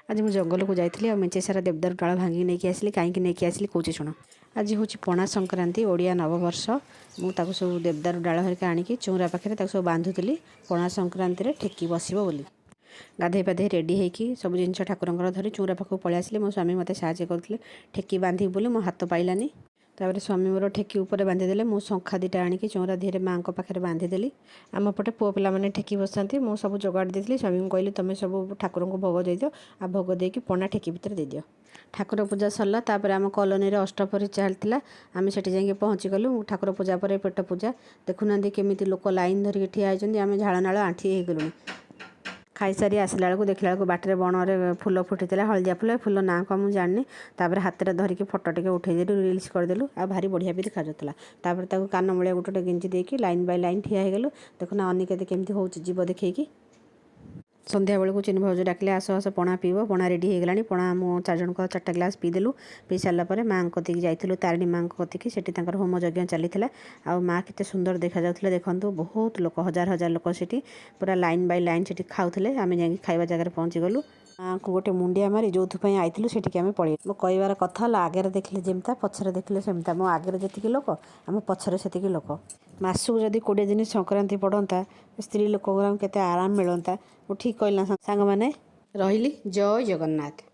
ଆଜି ମୁଁ ଜଙ୍ଗଲକୁ ଯାଇଥିଲି ଆଉ ମେଞ୍ଚେ ସାରା ଦେବଦାରୁ ଡାଳ ଭାଙ୍ଗିକି ନେଇକି ଆସିଲି। କାହିଁକି ନେଇକି ଆସିଲି କହୁଛି, ଶୁଣ। ଆଜି ହେଉଛି ପଣା ସଂକ୍ରାନ୍ତି, ଓଡ଼ିଆ ନବବର୍ଷ। ମୁଁ ତାକୁ ସବୁ ଦେବଦାରୁ ଡାଳ ହେରିକା ଆଣିକି ଚଉଁରା ପାଖରେ ତାକୁ ସବୁ ବାନ୍ଧୁଥିଲି, ପଣା ସଂକ୍ରାନ୍ତିରେ ଠେକି ବସିବ ବୋଲି। ଗାଧୋଇ ପାଧୋଇ ରେଡ଼ି ହେଇକି ସବୁ ଜିନିଷ ଠାକୁରଙ୍କର ଧରି ଚଉଁରା ପାଖକୁ ପଳେଇ ଆସିଲି। ମୋ ସ୍ୱାମୀ ମୋତେ ସାହାଯ୍ୟ କରୁଥିଲେ ଠେକି ବାନ୍ଧିବି ବୋଲି, ମୋ ହାତ ପାଇଲାନି। ତାପରେ ସ୍ୱାମୀ ମୋର ଠେକି ଉପରେ ବାନ୍ଧିଦେଲେ। ମୁଁ ଶଙ୍ଖା ଦୁଇଟା ଆଣିକି ଚଉଁରା ଦେହରେ ମାଆଙ୍କ ପାଖରେ ବାନ୍ଧିଦେଲି। ଆମ ପଟେ ପୁଅ ପିଲାମାନେ ଠେକି ବସାନ୍ତି। ମୁଁ ସବୁ ଯୋଗାଡ଼ ଦେଇଥିଲି। ସ୍ୱାମୀଙ୍କୁ କହିଲି, ତୁମେ ସବୁ ଠାକୁରଙ୍କୁ ଭୋଗ ଦେଇଦିଅ ଆଉ ଭୋଗ ଦେଇକି ପଣା ଠେକି ଭିତରେ ଦେଇଦିଅ। ଠାକୁର ପୂଜା ସରିଲା। ତାପରେ ଆମ କଲୋନୀରେ ଅଷ୍ଟପ୍ରହରୀ ଚାଲିଥିଲା। ଆମେ ସେଠି ଯାଇକି ପହଞ୍ଚିଗଲୁ। ଠାକୁର ପୂଜା ପରେ ପେଟ ପୂଜା। ଦେଖୁନାହାନ୍ତି କେମିତି ଲୋକ ଲାଇନ୍ ଧରିକି ଠିଆ ହେଇଛନ୍ତି। ଆମେ ଝାଳନାଳ ଆଣ୍ଠି ହେଇଗଲୁଣି। ଖାଇସାରି ଆସିଲା ବେଳକୁ ଦେଖିଲା ବେଳକୁ ବାଟରେ ବଣରେ ଫୁଲ ଫୁଟିଥିଲା, ହଳଦିଆ ଫୁଲ। ଏ ଫୁଲ ନାଁ କ'ଣ ମୁଁ ଜାଣିନି। ତାପରେ ହାତରେ ଧରିକି ଫଟୋ ଟିକେ ଉଠେଇଦେଲୁ, ରିଲ୍ସ କରିଦେଲୁ ଆଉ ଭାରି ବଢ଼ିଆ ବି ଦେଖାଯାଉଥିଲା। ତାପରେ ତାକୁ କାନ ମୂଳିଆ ଗୋଟେ ଗୋଟେ ଗେଞ୍ଜି ଦେଇକି ଲାଇନ୍ ବାଇ ଲାଇନ୍ ଠିଆ ହେଇଗଲୁ। ଦେଖୁନା ଅନିକେତ କେମିତି ହେଉଛି ଯିବ ଦେଖେଇକି। ସନ୍ଧ୍ୟାବେଳକୁ ଚିନୁ ଭାଉଜ ଡାକିଲେ, ଆସ ଆସ, ପଣା ପିଇବ, ପଣା ରେଡ଼ି ହେଇଗଲାଣି। ପଣା ମୁଁ ଚାରି ଜଣଙ୍କ ଚାରିଟା ଗ୍ଲାସ୍ ପିଇଦେଲୁ। ପିଇ ସାରିଲା ପରେ ମାଆଙ୍କ କତିକି ଯାଇଥିଲୁ, ତାରିଣୀ ମାଆଙ୍କ କତିକି। ସେଠି ତାଙ୍କର ହୋମ ଯଜ୍ଞ ଚାଲିଥିଲା ଆଉ ମା କେତେ ସୁନ୍ଦର ଦେଖାଯାଉଥିଲେ ଦେଖନ୍ତୁ। ବହୁତ ଲୋକ, ହଜାର ହଜାର ଲୋକ ସେଠି ପୁରା ଲାଇନ୍ ବାଇ ଲାଇନ୍ ସେଠି ଖାଉଥିଲେ। ଆମେ ଯାଇକି ଖାଇବା ଜାଗାରେ ପହଞ୍ଚିଗଲୁ। ମାଆଙ୍କୁ ଗୋଟେ ମୁଣ୍ଡିଆ ମାରି ଯେଉଁଥିପାଇଁ ଆଇଥିଲୁ ସେଠିକି ଆମେ ପଳେଇଲୁ। ମୋ କହିବାର କଥା ହେଲା, ଆଗରେ ଦେଖିଲେ ଯେମିତା, ପଛରେ ଦେଖିଲେ ସେମିତା। ମୋ ଆଗରେ ଯେତିକି ଲୋକ, ଆମ ପଛରେ ସେତିକି ଲୋକ। ମାସକୁ ଯଦି 20 ଦିନ ସଂକ୍ରାନ୍ତି ପଡ଼ନ୍ତା, ସ୍ତ୍ରୀ ଲୋକଙ୍କୁ କେତେ ଆରାମ ମିଳନ୍ତା। ମୁଁ ଠିକ୍ କହିଲି ନା ସାଙ୍ଗମାନେ? ରହିଲି, ଜୟ ଜଗନ୍ନାଥ।